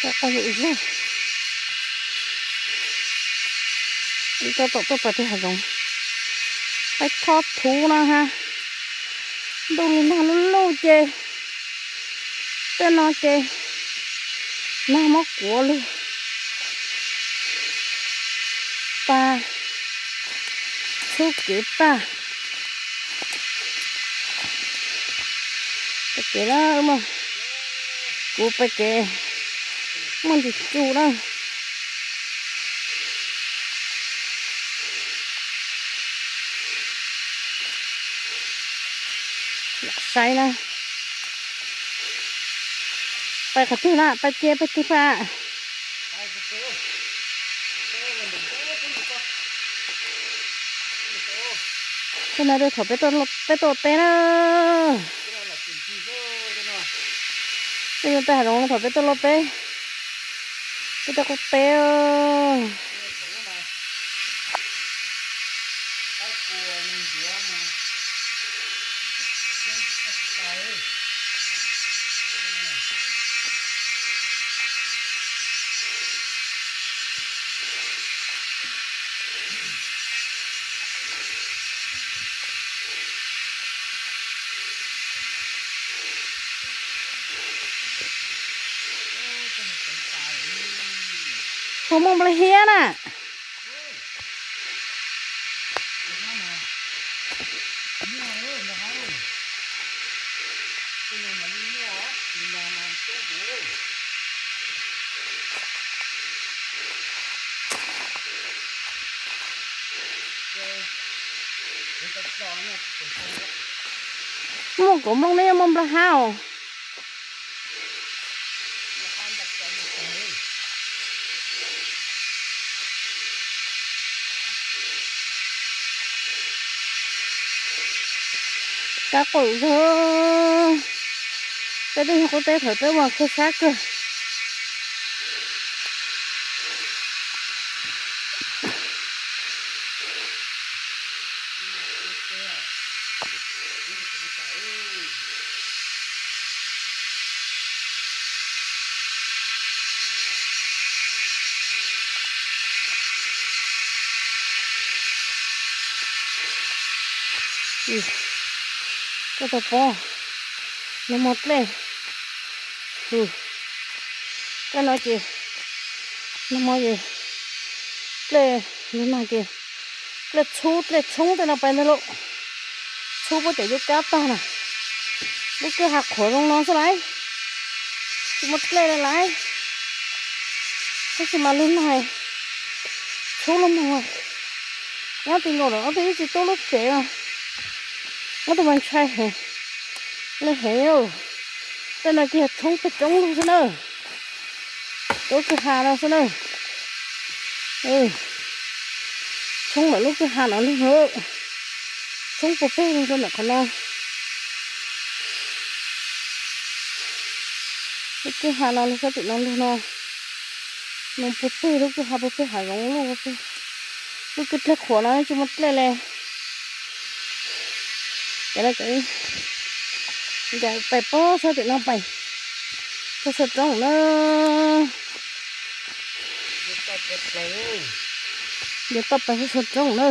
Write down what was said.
Qos yau zog. Ib co tom tuaj pais tej hav zoov. Peb thob thuv no ha. Ntuj li nag lub luj ces, tej no ces nag muab kuav lug tag, txhub kev tag. Pais kev na, kuv pais kev muaj ntsis tsu na. Saib na. Pais qhov twg na, pais cia pais tig pais. Tej no tej thaum peb tuaj, peb tuaj teb na. Tej no tej hav zoov thaum peb tuaj luaj teb, peb tuaj qub teb. Puas muaj nplej hiab na? Muaj kauv nplooj ne, muaj nplej hab os. Kab qaum zog. Peb twb yog qub teb thaum peb ua kawg sab kawg. Koj tau pom, nag hmo dlej, tej no ces, nag hmo ces dlej, nag hmo ces dlej txhub dlej tshoob tej no pais ntag lauj. Txhub puab cov yub kab tag na. Lub kwj ha qhuav zoo no xwb lauj, tsis muaj dlej li lauj. Tab sis mas lub nag txhub lub moog, nyob ti nkaus lawm ob tug ib tsis tuaj lub tsev no. Ob tug mas ntshai heev, lawv heev. Tej no ces yog tshoob peg roob lug xwb na, roob kwj ha no xwb na. Tshoob ntawm lub kwj ha no lug, tshoob puag peg lug rau ntawm qhov no. Lub kwj ha no lug sab tim no lug no, no puag peg lub kwj ha puag peg hav zoov lug puag peg. Lub kwj dlej qhuav no tsis muaj dlej li. Ces no ces ncaim pais puag sab tim no pais puag suav roob na. Yuav toj pais puag suav roob na.